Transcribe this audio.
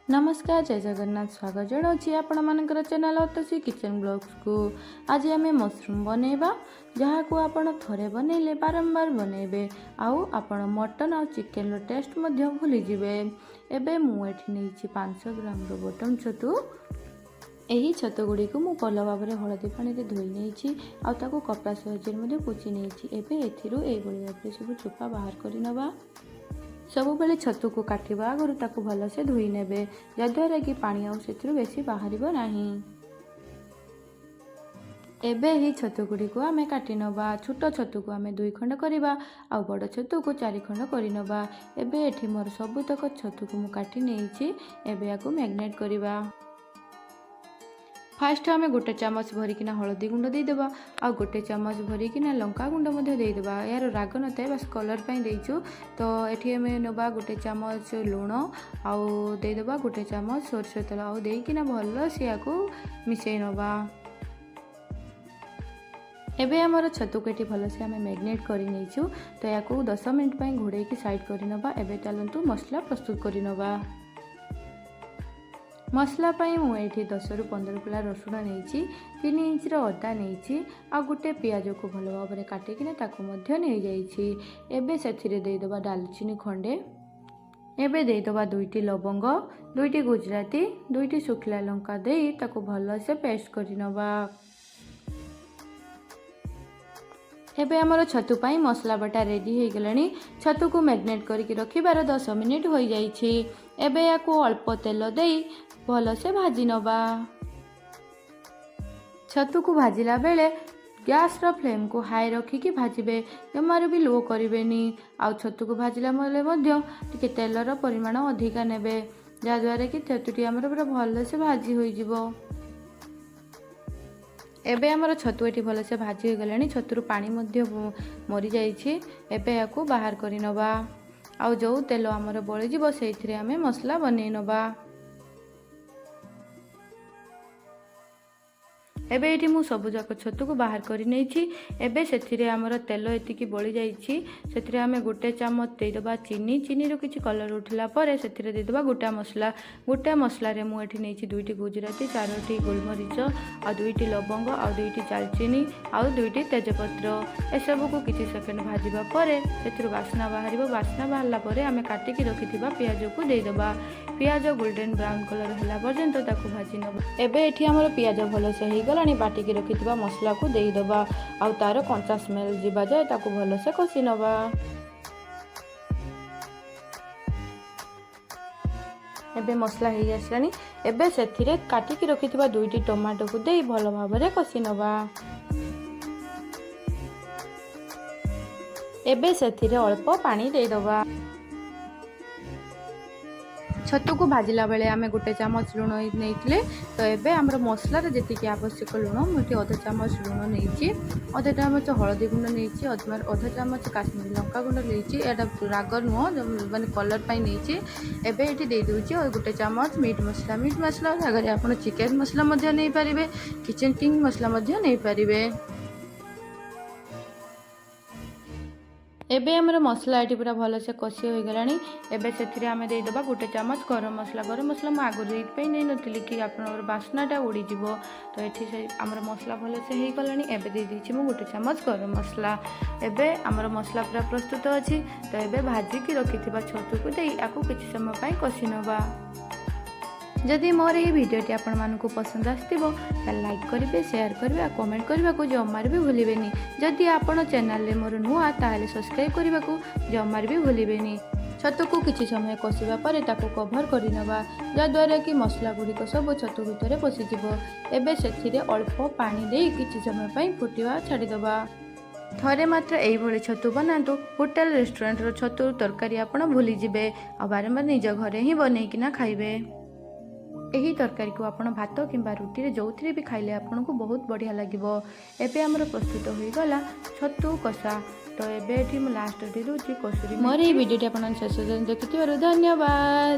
ନମସ୍କାର, ଜୟ ଜଗନ୍ନାଥ। ସ୍ୱାଗତ ଜଣାଉଛି ଆପଣମାନଙ୍କର ଚ୍ୟାନେଲ୍ ଅତସି କିଚେନ୍ ବ୍ଲଗ୍ସକୁ। ଆଜି ଆମେ ମସରୁମ୍ ବନେଇବା, ଯାହାକୁ ଆପଣ ଥରେ ବନେଇଲେ ବାରମ୍ବାର ବନେଇବେ ଆଉ ଆପଣ ମଟନ୍ ଆଉ ଚିକେନର ଟେଷ୍ଟ ମଧ୍ୟ ଭୁଲିଯିବେ। ଏବେ ମୁଁ ଏଠି ନେଇଛି 500 ଗ୍ରାମର ବଟନ୍ ଛତୁ। ଏହି ଛତୁ ଗୁଡ଼ିକୁ ମୁଁ ଭଲ ଭାବରେ ହଳଦୀ ପାଣିରେ ଧୋଇ ନେଇଛି ଆଉ ତାକୁ କପଡ଼ା ସାହାଯ୍ୟରେ ମଧ୍ୟ ପୋଛି ନେଇଛି। ଏବେ ଏଥିରୁ ଏଇଭଳି ଭାବରେ ସବୁ ଚୋପା ବାହାର କରି ନେବା। ସବୁବେଳେ ଛତୁକୁ କାଟିବା ଆଗରୁ ତାକୁ ଭଲସେ ଧୋଇ ନେବେ, ଯଦ୍ୱାରା କି ପାଣି ଆଉ ସେଥିରୁ ବେଶୀ ବାହାରିବ ନାହିଁ। ଏବେ ଏହି ଛତୁ ଗୁଡ଼ିକୁ ଆମେ କାଟି ନେବା। ଛୋଟ ଛତୁକୁ ଆମେ ଦୁଇ ଖଣ୍ଡ କରିବା ଆଉ ବଡ଼ ଛତୁକୁ ଚାରି ଖଣ୍ଡ କରିନେବା। ଏବେ ଏଠି ମୋର ସବୁତକ ଛତୁକୁ ମୁଁ କାଟି ନେଇଛି। ଏବେ ୟାକୁ ମ୍ୟାରିନେଟ୍ କରିବା। ଫାଷ୍ଟ ଆମେ ଗୋଟେ ଚାମଚ ଭରିକିନା ହଳଦୀ ଗୁଣ୍ଡ ଦେଇଦେବା ଆଉ ଗୋଟେ ଚାମଚ ଭରିକିନା ଲଙ୍କା ଗୁଣ୍ଡ ମଧ୍ୟ ଦେଇଦେବା। ଏହାର ରାଗ ନଥାଏ, ବାସ୍ କଲର୍ ପାଇଁ ଦେଇଛୁ। ତ ଏଠି ଆମେ ନେବା ଗୋଟେ ଚାମଚ ଲୁଣ ଆଉ ଦେଇଦେବା ଗୋଟେ ଚାମଚ ସୋରିଷ ତେଲ ଆଉ ଦେଇକିନା ଭଲସେ ୟାକୁ ମିଶାଇ ନେବା। ଏବେ ଆମର ଛତୁକୁ ଏଠି ଭଲସେ ଆମେ ମ୍ୟାରିନେଟ୍ କରି ନେଇଛୁ। ତ ୟାକୁ 10 ମିନିଟ୍ ପାଇଁ ଘୋଡ଼େଇକି ସାଇଡ଼୍ କରିନେବା। ଏବେ ଚାଲନ୍ତୁ ମସଲା ପ୍ରସ୍ତୁତ କରିନେବା। ମସଲା ପାଇଁ ମୁଁ ଏଇଠି 10ରୁ 15 କୁଲା ରସୁଣ ନେଇଛି, 3 ଇଞ୍ଚର ଅଦା ନେଇଛି ଆଉ ଗୋଟେ ପିଆଜକୁ ଭଲ ଭାବରେ କାଟିକିନା ତାକୁ ମଧ୍ୟ ନେଇଯାଇଛି। ଏବେ ସେଥିରେ ଦେଇଦେବା ଡାଲଚିନି ଖଣ୍ଡେ। ଏବେ ଦେଇଦେବା ଦୁଇଟି ଲବଙ୍ଗ, ଦୁଇଟି ଗୁଜୁରାତି, ଦୁଇଟି ଶୁଖିଲା ଲଙ୍କା ଦେଇ ତାକୁ ଭଲସେ ପେଷ୍ଟ କରିନେବା। ଏବେ ଆମର ଛତୁ ପାଇଁ ମସଲା ବଟା ରେଡ଼ି ହେଇଗଲାଣି। ଛତୁକୁ ମ୍ୟାରିନେଟ୍ କରିକି ରଖିବାର 10 ମିନିଟ୍ ହୋଇଯାଇଛି। ଏବେ ୟାକୁ ଅଳ୍ପ ତେଲ ଦେଇ ଭଲସେ ଭାଜି ନେବା। ଛତୁକୁ ଭାଜିଲା ବେଳେ ଗ୍ୟାସ୍ର ଫ୍ଲେମ୍କୁ ହାଇ ରଖିକି ଭାଜିବେ, ଜମାରୁ ବି ଲୋ କରିବେନି। ଆଉ ଛତୁକୁ ଭାଜିଲା ବେଳେ ମଧ୍ୟ ଟିକେ ତେଲର ପରିମାଣ ଅଧିକା ନେବେ, ଯାହାଦ୍ୱାରା କି ଛତୁଟି ଆମର ପୁରା ଭଲସେ ଭାଜି ହୋଇଯିବ। ଏବେ ଆମର ଛତୁ ଏଠି ଭଲସେ ଭାଜି ହୋଇଗଲାଣି। ଛତୁରୁ ପାଣି ମଧ୍ୟ ମରିଯାଇଛି। ଏବେ ଏହାକୁ ବାହାର କରି ନେବା ଆଉ ଯେଉଁ ତେଲ ଆମର ବଳିଯିବ, ସେଇଥିରେ ଆମେ ମସଲା ବନେଇ ନେବା। ଏବେ ଏଇଠି ମୁଁ ସବୁଯାକ ଛତୁକୁ ବାହାର କରି ନେଇଛି। ଏବେ ସେଥିରେ ଆମର ତେଲ ଏତିକି ବଳି ଯାଇଛି, ସେଥିରେ ଆମେ ଗୋଟେ ଚାମଚ ଦେଇଦେବା ଚିନି। ଚିନିରୁ କିଛି କଲର୍ ଉଠିଲା ପରେ ସେଥିରେ ଦେଇଦେବା ଗୋଟା ମସଲା। ଗୋଟା ମସଲାରେ ମୁଁ ଏଠି ନେଇଛି ଦୁଇଟି ଗୁଜୁରାତି, ଚାରୋଟି ଗୋଲମରିଚ ଆଉ ଦୁଇଟି ଲବଙ୍ଗ ଆଉ ଦୁଇଟି ଡାଲଚିନି ଆଉ ଦୁଇଟି ତେଜପତ୍ର। ଏସବୁକୁ କିଛି ସେକେଣ୍ଡ ଭାଜିବା ପରେ ସେଥିରୁ ବାସ୍ନା ବାହାରିବ। ବାସ୍ନା ବାହାରିଲା ପରେ ଆମେ କାଟିକି ରଖିଥିବା ପିଆଜକୁ ଦେଇଦେବା। ପିଆଜ ଗୋଲ୍ଡେନ୍ ବ୍ରାଉନ୍ କଲର୍ ହେଲା ପର୍ଯ୍ୟନ୍ତ ତାକୁ ଭାଜି ନେବା। ଏବେ ଏଠି ଆମର ପିଆଜ ଭଲସେ ହେଇଗଲାଣି। ବାଟିକି ରଖିଥିବା ମସଲାକୁ ଦେଇଦେବା ଆଉ ତାର କଞ୍ଚା ସ୍ମେଲ୍ ଯିବା ଯାଏ ତାକୁ ଭଲସେ କଷି ନେବା। ଏବେ ମସଲା ହେଇ ଆସିଲାଣି। ଏବେ ସେଥିରେ କାଟିକି ରଖିଥିବା ଦୁଇଟି ଟମାଟୋକୁ ଦେଇ ଭଲ ଭାବରେ କଷି ନେବା। ଏବେ ସେଥିରେ ଅଳ୍ପ ପାଣି ଦେଇଦେବା। ଛତୁକୁ ଭାଜିଲା ବେଳେ ଆମେ ଗୋଟେ ଚାମଚ ଲୁଣ ନେଇଥିଲେ। ତ ଏବେ ଆମର ମସଲାରେ ଯେତିକି ଆବଶ୍ୟକ ଲୁଣ, ମୁଁ ଏଠି ଅଧ ଚାମଚ ଲୁଣ ନେଇଛି, ଅଧ ଚାମଚ ହଳଦୀ ଗୁଣ୍ଡ ନେଇଛି, ଅଧ ଚାମଚ କାଶ୍ମୀରୀ ଲଙ୍କା ଗୁଣ୍ଡ ନେଇଛି। ଏଇଟା ରାଗ ନୁହଁ, ମାନେ କଲର୍ ପାଇଁ ନେଇଛି। ଏବେ ଏଠି ଦେଇଦେଉଛି ଆଉ ଗୋଟେ ଚାମଚ ମିଟ୍ ମସଲା। ମିଟ୍ ମସଲା ଜାଗାରେ ଆପଣ ଚିକେନ୍ ମସଲା ମଧ୍ୟ ନେଇପାରିବେ, କିଚେନ୍ କିଙ୍ଗ ମସଲା ମଧ୍ୟ ନେଇପାରିବେ। ଏବେ ଆମର ମସଲା ଏଠି ପୁରା ଭଲସେ କଷି ହୋଇଗଲାଣି। ଏବେ ସେଥିରେ ଆମେ ଦେଇଦେବା ଗୋଟେ ଚାମଚ ଗରମ ମସଲା। ଗରମ ମସଲା ମୁଁ ଆଗରୁ ଏଇଥିପାଇଁ ନେଇନଥିଲି କି ଆପଣଙ୍କର ବାସ୍ନାଟା ଉଡ଼ିଯିବ। ତ ଏଠି ସେ ଆମର ମସଲା ଭଲସେ ହେଇଗଲାଣି। ଏବେ ଦେଇଦେଇଛି ମୁଁ ଗୋଟେ ଚାମଚ ଗରମ ମସଲା। ଏବେ ଆମର ମସଲା ପୁରା ପ୍ରସ୍ତୁତ ଅଛି। ତ ଏବେ ଭାଜିକି ରଖିଥିବା ଛତୁକୁ ଦେଇ ଆକୁ କିଛି ସମୟ ପାଇଁ କଷି ନେବା। ଯଦି ମୋର ଏହି ଭିଡ଼ିଓଟି ଆପଣମାନଙ୍କୁ ପସନ୍ଦ ଆସିଥିବ, ତାହେଲେ ଲାଇକ୍ କରିବେ, ସେୟାର କରିବେ ଆଉ କମେଣ୍ଟ କରିବାକୁ ଜମାରୁ ବି ଭୁଲିବେନି। ଯଦି ଆପଣ ଚ୍ୟାନେଲରେ ମୋର ନୂଆ, ତାହେଲେ ସବସ୍କ୍ରାଇବ୍ କରିବାକୁ ଜମାରୁ ବି ଭୁଲିବେନି। ଛତୁକୁ କିଛି ସମୟ କଷିବା ପରେ ତାକୁ କଭର୍ କରିନେବା, ଯାହାଦ୍ୱାରା କି ମସଲା ଗୁଡ଼ିକ ସବୁ ଛତୁ ଭିତରେ ପଶିଯିବ। ଏବେ ସେଥିରେ ଅଳ୍ପ ପାଣି ଦେଇ କିଛି ସମୟ ପାଇଁ ଫୁଟିବା ଛାଡ଼ିଦେବା। ଥରେ ମାତ୍ର ଏଇଭଳି ଛତୁ ବନାନ୍ତୁ, ହୋଟେଲ ରେଷ୍ଟୁରାଣ୍ଟର ଛତୁ ତରକାରୀ ଆପଣ ଭୁଲିଯିବେ ଆଉ ବାରମ୍ବାର ନିଜ ଘରେ ହିଁ ବନେଇକିନା ଖାଇବେ। ଏହି ତରକାରୀକୁ ଆପଣ ଭାତ କିମ୍ବା ରୁଟିରେ ଯେଉଁଥିରେ ବି ଖାଇଲେ ଆପଣଙ୍କୁ ବହୁତ ବଢ଼ିଆ ଲାଗିବ। ଏବେ ଆମର ପ୍ରସ୍ତୁତ ହୋଇଗଲା ଛତୁ କଷା। ତ ଏବେ ଏଠି ମୁଁ ଲାଷ୍ଟ ଦେଇ ଦେଉଛି କସୁରୀ। ମୋର ଏହି ଭିଡ଼ିଓଟି ଆପଣ ଶେଷ ଯାଏଁ ଦେଖିଥିବାରୁ ଧନ୍ୟବାଦ।